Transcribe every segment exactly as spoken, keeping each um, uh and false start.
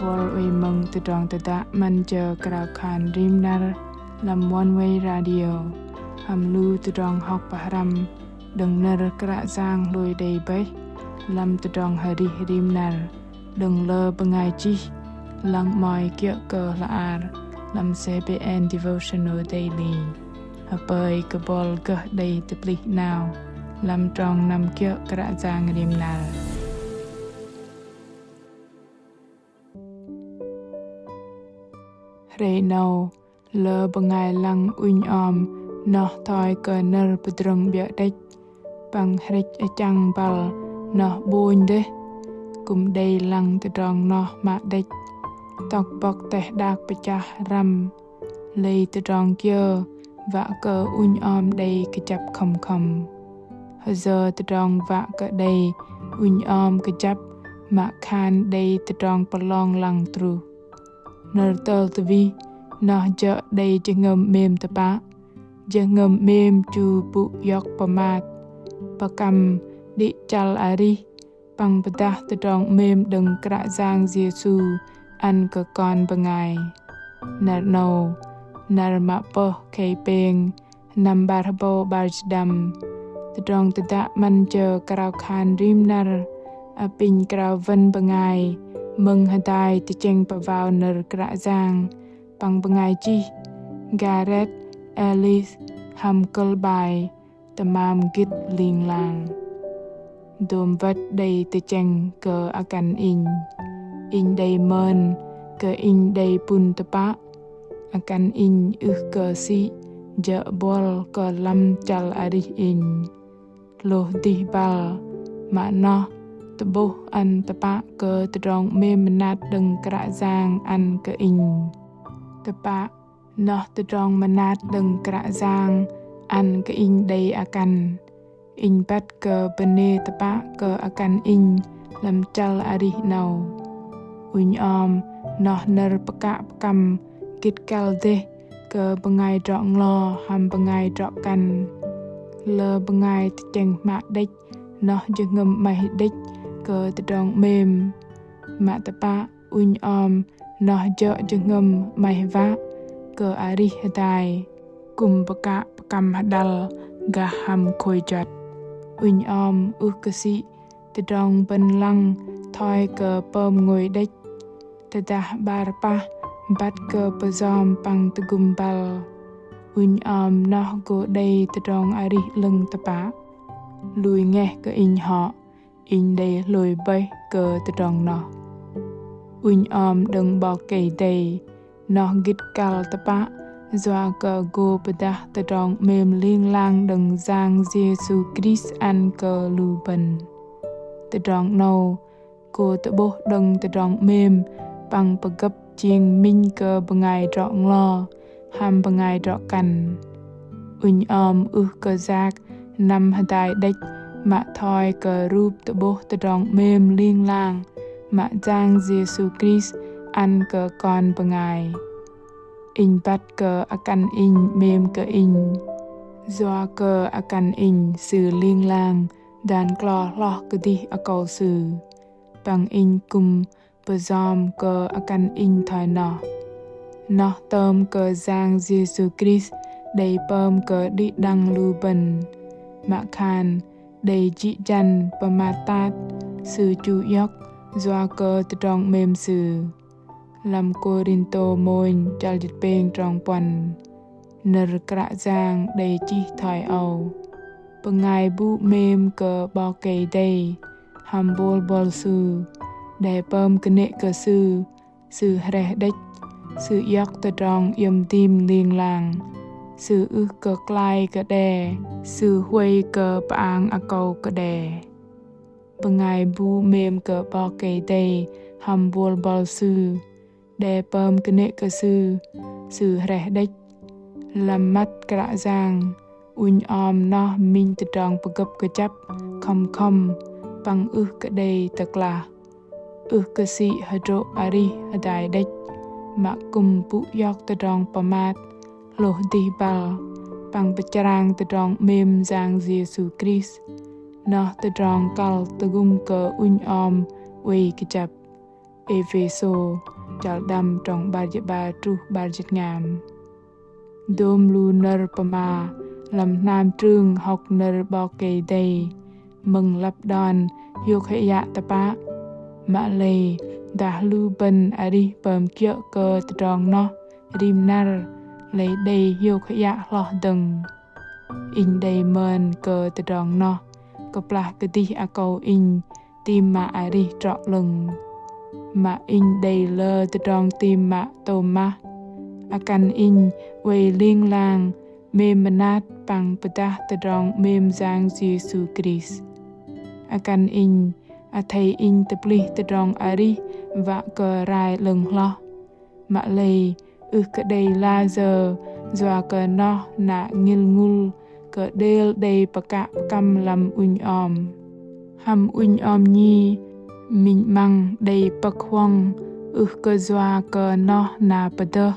Bol oei mơ̆ng tơdrong tơdă 'Măn jơ krao khan rim năr lăm Oneway Radio hăm lu tơdrong hŏk pơhrăm đơ̆ng nơ̆r Kră Yang hlôi đei bơih lăm tơdrong arih rim năr đơ̆ng lơ bơngai chih lăng 'mơ̆i kiơ̆ kơ hla ar lăm CBN Devotional Daily. Hơpơi kơ bol gơh đei tơplih 'nao lăm trong năm kiơ̆ Kră Yang rim năr. Hrei 'nâu, lơ bơngai lăng ŭnh om noh thoi kơ nơ̆r pơdrơ̆ng 'biơ̆ đĕch, păng hrĕch achăng băl noh 'bônh dêh, kư̆m đei lăng tơdrong noh mă đĕch, tŏk bŏk teh đak pơchah răm, lei tơdrong kiơ wă kơ ŭnh om đei kơjăp khŏm khŏm. Hơyơ tơdrong wă kơ đei ŭnh om kơjăp mă khan đei tơdrong pơlong lăng truh. Nơ̆r tơl tơwih noh jơ̆ đei jơhngơ̆m 'mêm tơpă, jơhngơ̆m 'mêm chu pŭ iŏk pơmat, pơkăm đĭ chăl arih, păng pơdah tơdrong 'mêm đơ̆ng Kră Yang Yêsu ăn kơ kon bơngai. Năr 'nâu, năr mă pơh khei pêng, năm 'bar hơbâu 'bar jĭt đăm. Tơdrong tơdă 'Măn jơ krao khan rim năr apinh krao wơ̆n bơngai mơ̆ng hơdai tơchĕng pơwao nơ̆r Kră Yang, păng bơngai chih Garret Ellis hăm kơ̆l bai Tơmam gĭt ling lang. Dôm wơ̆t đei tơchĕng kơ akăn inh. Inh đei mơn kơ inh đei pŭn tơpă. Akăn inh ưh kơ sĭ jơ̆ bol kơ lăm chăl arih inh. Hlôh dih băl mă noh tơ'bôh ăn tơpă kơ tơdrong 'mêm mơnat đơ̆ng Kră Yang ăn kơ inh. Tơpă noh tơdrong mơnat đơ̆ng Kră Yang ăn kơ inh đei akăn. Inh băt kơ bơnê tơpă kơ akăn inh lăm chăl arih 'nâu. Ŭnh om noh nơ̆r pơkă pơkăm gĭt kăl dêh kơ bơngai drŏ nglo hăm bơngai drŏ kăn. Lơ bơngai tơchĕng hmă đĕch noh jơhngơ̆m 'maih đĕch kơ tơdrong 'mêm. Mă tơpă ŭnh om noh jơ̆ jơhngơ̆m 'maih wă kơ arih hơdai, kư̆m pơkă pơkăm hơđăl gah hăm khôi juăt. Ŭnh om ưh kơ sĭ tơdrong bơ̆n lăng thoi kơ pơm ngôi đĕch. Tơdah 'bar pah băt kơ pơyom păng tơgŭm băl. Ŭnh om noh gô đei tơdrong arih 'lơ̆ng tơpă. Lui ngeh kơ inh hŏ, inh đei hlôi bơih kơ tơdrong noh. Ŭnh om đơ̆ng 'Bok Kei-Dei noh gĭt kăl tơpă, yua kơ gô pơdah tơdrong 'mêm ling lang đơ̆ng Yang Yêsu Krist ăn kơ lu bơ̆n. Tơdrong 'nâu gô tơ'bôh đơ̆ng tơdrong 'mêm păng pơgơ̆p jing minh kơ bơngai drŏ nglo hăm bơngai drŏ kăn. Ŭnh om ưh kơ yak năm hơdai đĕch mă thoi kơ rup tơ'bôh tơdrong 'mêm ling lang mă Yang Yêsu Krist ăn kơ kon bơngai. Inh băt kơ akăn inh 'mêm kơ inh. Yua kơ akăn inh sư ling lang dan klo hloh kơdih akâu sư. Păng inh kư̆m pơyom kơ akăn inh thoi noh. Noh tơm kơ Yang Yêsu Krist đei pơm kơ đĭ đăng lu bơ̆n. Mă khan đei jĭ jăn pơmat tat, sư chu iŏk yua kơ tơdrong 'mêm sư. Lăm Kôrintô mônh chăl jĭt pêng trong puăn, nơ̆r Kră Yang đei chih thoi âu: Bơngai bu 'mêm kơ 'Bok Kei-Dei hăm bôl bôl Sư, đe pơm kơnê̆ kơ Sư, Sư hreh đĕch, Sư iŏk tơdrong iĕm dim ling lang, Sư ưh kơ klai kơ đe, Sư huay kơ pơang akâu kơ đe. Bơngai bu 'mêm kơ 'Bok Kei-Dei hăm bôl bôl Sư, đe pơm kơnê̆ kơ Sư, Sư hreh đĕch. Lăm măt Kră Yang, ŭnh om noh minh tơdrong pơgơ̆p kơjăp khŏm khŏm păng ưh kơ đei tơklah. Ưh kơ sĭ hơdrô̆ arih hơdai đĕch, mă kư̆m pŭ iŏk tơdrong pơmat, hlôh dih băl, păng pơchrang tơdrong 'mêm Yang Yêsu Krist. Noh tơdrong kăl tơgŭm kơ ŭnh om oei kơjăp. Êphêsô chăl đăm trong 'bar jĭt 'bar truh 'bar jĭt tơhngam. Dôm lu nơ̆r pơma lăm hnam trưng hŏk nơ̆r 'Bok Kei-Dei mơ̆ng lăp đon hiôk hơiă tơpă. Mă lei dah lu bơ̆n arih pơm kiơ̆ kơ tơdrong noh rim năr, lei đei hiôk hơiă hloh dơ̆ng. Inh đei mơn kơ tơdrong noh kơplah kơdih akâu inh tam mă arih trŏ 'lơ̆ng. Mă inh đei lơ tơdrong tam mă tôm mah. Akăn inh oei ling lang 'mêm mơnat păng pơdah tơdrong 'mêm Yang Yêsu Krist. Akăn inh athei inh tơplih tơdrong arih wă kơ rai 'lơ̆ng hloh. Mă lei ưh kơ đei lasơ yua kơ noh na ngil ngŭl kơ đêl đei pơkă pơkăm lăm ŭnh om. Hăm ŭnh om nhi minh 'măng đei pơ̆k huŏng, ưh kơ yua kơ noh na pơdơh,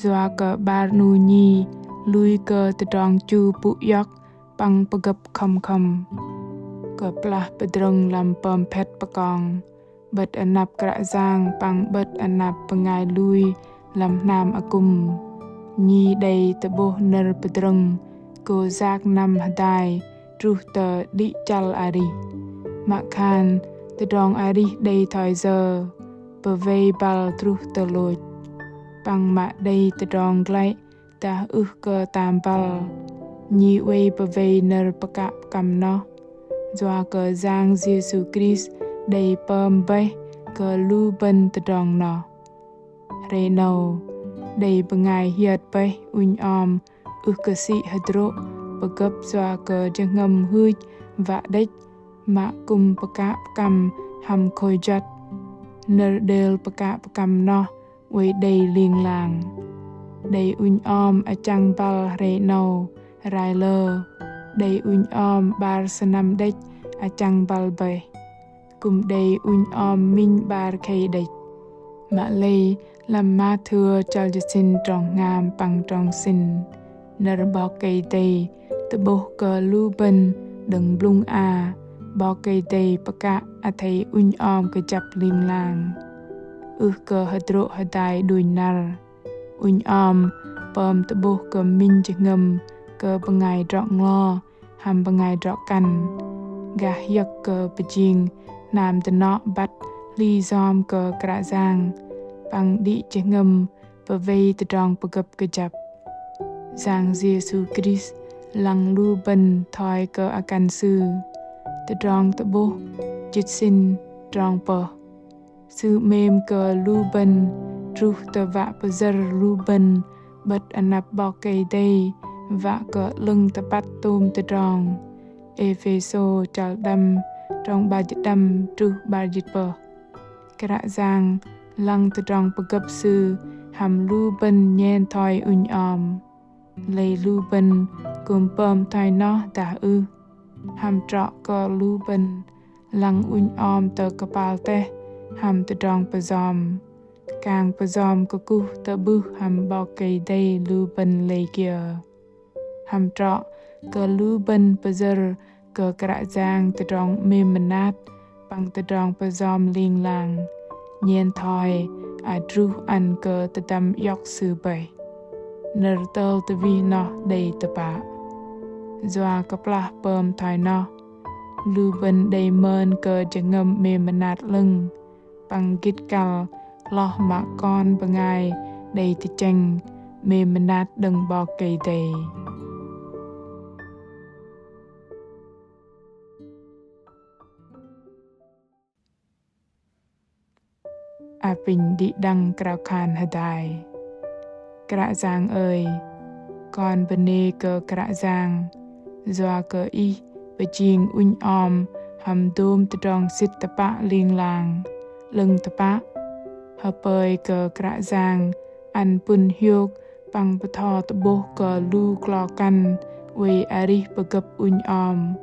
yua kơ 'bar 'nu nhi lui kơ tơdrong chu pŭ iŏk păng pơgơ̆p khŏm khŏm. Kơplah pơdrơ̆ng lăm pơm phet pơkong, 'bơ̆t anăp Kră Yang păng 'bơ̆t anăp bơngai lui lăm hnam akŭm, nhi đei tơ'bôh nơ̆r pơdrơ̆ng gô yak năm hơdai truh tơ đĭ chăl arih. Mă khan tơdrong arih đei thoi yơ, pơwei băl truh tơ lôch. Păng mă đei tơdrong glăi dah ưh kơ tam băl, nhi oei pơwei nơ̆r pơkă pơkăm noh. Yua kơ Yang Yêsu Krist đei pơm bơih kơ lu bơ̆n tơdrong noh. Hrei 'nâu đei bơngai hiơt bơih ŭnh om ưh kơ sĭ hơdrô̆ pơgơ̆p yua kơ jơhngơ̆m hưch wă đĕch, mă kư̆m pơkă pơkăm hăm khôi juăt. Nơ̆r đêl pơkă pơkăm noh oei đei ling lang. Đei ŭnh om achăng băl hrei 'nâu rai lơ, đei ŭnh om 'bar sơnăm đĕch achăng băl bơih. Kư̆m đei ŭnh om minh 'bar khei đĕch. Mă lei lăm Mathêu chăl jĭt sĭn trong tơhngam păng trong sĭn, nơ̆r 'Bok Kei-Dei tơ'bôh kơ lu bơ̆n đơ̆ng blŭng a 'Bok Kei-Dei pơkă athei ŭnh om kơjăp ling lang, ưh kơ hơdrô̆ hơdai đunh năr. Ŭnh om pơm tơ'bôh kơ minh jơhngơ̆m kơ bơngai drŏ nglo hăm bơngai drŏ kăn, gah hiơ̆k kơ pơjing hnam dơnŏ băt hli yom kơ Kră Yang păng đĭ jơhngơ̆m pơwei tơdrong pơgơ̆p kơjăp. Yang Yêsu Krist lăng lu bơ̆n thoi kơ akăn Sư. Tơdrong Tơ'bôh jĭt sĭn trong pơh. Sư 'mêm kơ lu bơ̆n truh tơ wă pơyơ̆r lu bơ̆n 'bơ̆t anăp 'Bok Kei-Dei wă kơ 'lơ̆ng tơpăt tôm tơdrong. Êphêsô chăl đăm trong 'bar jĭt đăm truh 'bar jĭt pơh. Kră Yang lăng tơdrong pơgơ̆p Sư hăm lu bơ̆n nhen thoi ŭnh om. Lei lu bơ̆n kư̆m pơm thoi noh dah ưh? Hăm trŏ kơ lu bơ̆n lăng ŭnh om tơ kơpal teh hăm tơdrong pơyom, kang pơyom kơkuh tơ'bưh hăm 'Bok Kei-Dei lu bơ̆n lei kiơ. Hăm trŏ kơ lu bơ̆n pơyơ̆r kơ Kră Yang tơdrong 'mêm mơnat păng tơdrong pơyom ling lang, nhen thoi adruh ăn kơ tơdăm iŏk Sư bơih. Nơ̆r tơl tơwih noh đei tơpă. Yua kơplah pơm thoi noh, lu bơ̆n đei mơn kơ jơhngơ̆m 'mêm mơnat 'lơ̆ng, păng gĭt kăl hloh mă kon bơngai đei tơchĕng 'mêm mơnat đơ̆ng 'Bok Kei-Dei. Apinh đĭ đăng krao khan hơdai. Kră Yang ơi, kon bơnê kơ Kră Yang, yua kơ Ih pơjing ŭnh om hăm dôm tơdrong sĭt tơpă ling lang, 'lơ̆ng tơpă. Hơpơi kơ Kră Yang ăn pŭn hiôk păng bơtho tơ'bôh kơ lu klo kăn oei arih pơgơ̆p ŭnh om.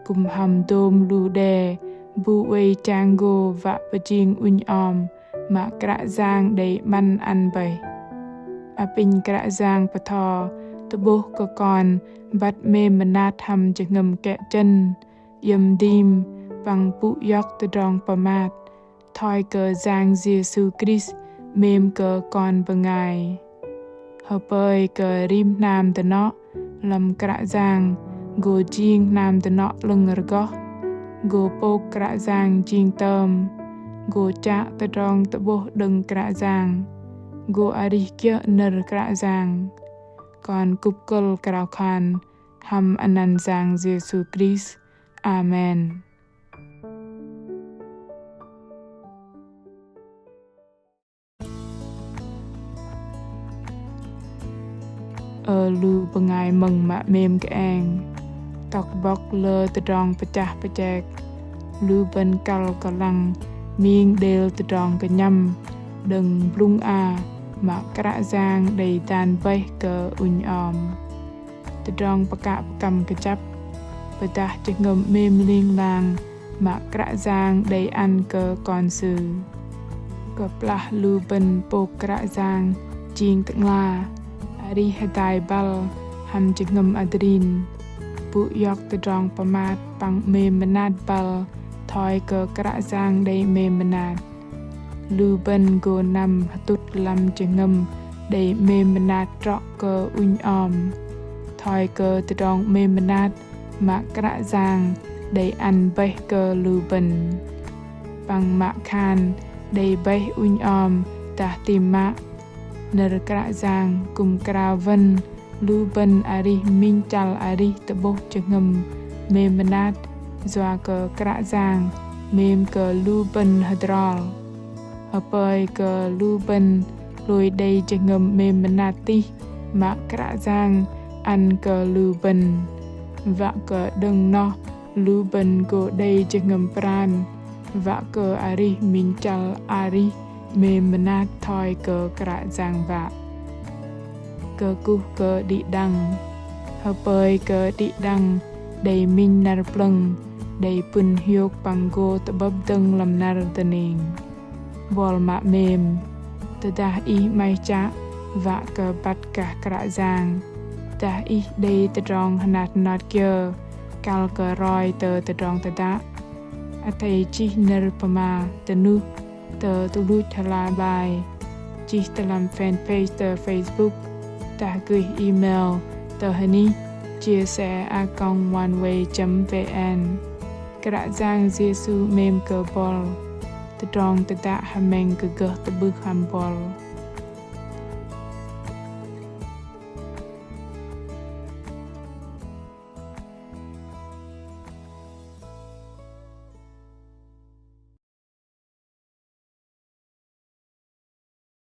Kư̆m hăm dôm lu đe bu oei chang gô wă pơjing ŭnh om mă Kră Yang đei 'măn ăn bơih. Apinh Kră Yang bơtho tơ'bôh kơ kon băt 'mêm mơnat hăm jơhngơ̆m kĕ jăn, iĕm dim păng pŭ iŏk tơdrong pơmat, thoi kơ Yang Yêsu Krist 'mêm kơ kon bơngai. Hơpơi kơ rim hnam dơnŏ lăm Kră Yang, gô jing hnam dơnŏ 'lơ̆ng rơgoh, gô pôk Kră Yang jing tơm, gô chă tơdrong tơ'bôh đơ̆ng Kră Yang, gô arih kiơ̆ nơ̆r Kră Yang. Kon kŭp kơ̆l krao khan hăm anăn Yang Yêsu Krist. Amen. Ơ lu bơngai mơ̆ng mă 'mêm kơeng, tŏk bŏk lơ tơdrong pơchah pơchek, lu bơ̆n kăl kơ lăng ming đêl tơdrong kơnhăm đơ̆ng blŭng a mă Kră Yang đei dan bơih kơ ŭnh om. Tơdrong pơkă pơkăm kơjăp, pơdah jơhngơ̆m 'mêm ling lang mă Kră Yang đei ăn kơ kon Sư. Kơplah lu bơ̆n pôk Kră Yang jing Tơ'ngla, arih hơdai băl hăm jơhngơ̆m adrin, pŭ iŏk tơdrong pơmat păng 'mêm mơnat băl thoi kơ Kră Yang đei 'mêm mơnat. Lu bơ̆n gô năm hơtŭt lăm jơhngơ̆m đei 'mêm mơnat trŏ kơ ŭnh om, thoi kơ tơdrong 'mêm mơnat mă Kră Yang đei ăn bơih kơ lu bơ̆n. Păng mă khan đei bơih ŭnh om dah tam mă, nơ̆r Kră Yang kư̆m krao wơ̆n lu bơ̆n arih minh chăl arih tơ'bôh jơhngơ̆m 'mêm mơnat, yua kơ Kră Yang 'mêm kơ lu bơ̆n hơdrol. Hơpơi kơ lu bơ̆n hlôi đei jơhngơ̆m 'mêm mơnat tih mă Kră Yang ăn kơ lu bơ̆n, wă kơ đơ̆ng noh lu bơ̆n gô đei jơhngơ̆m pran, wă kơ arih minh chăl arih 'mêm mơnat thoi kơ Kră Yang wă. Kơkuh kơ đĭ đăng. Hơpơi kơ đĭ đăng đei minh năr plơ̆ng, đei pŭn hiôk păng gô tơ'bơ̆p dơ̆ng lăm năr dơning. Buăl mă 'mêm, tơdah ih 'maih chă wă kơ băt gah Kră Yang, dah ih đei tơdrong hơnat hơnot kiơ kăl kơ roi tơ tơdrong tơdă, athei chih nơ̆r pơma tơnuh tơ tơluch hla bơar, chih tơ lăm fanpage tơ Facebook, dah gơih email tơ hơnih chia sẻ a còng oneway chấm vn. Kră Yang Yêsu 'mêm kơ buăl. Tơdrong tơdă hơmĕng kơ gơh tơ'bưh hăm buăl.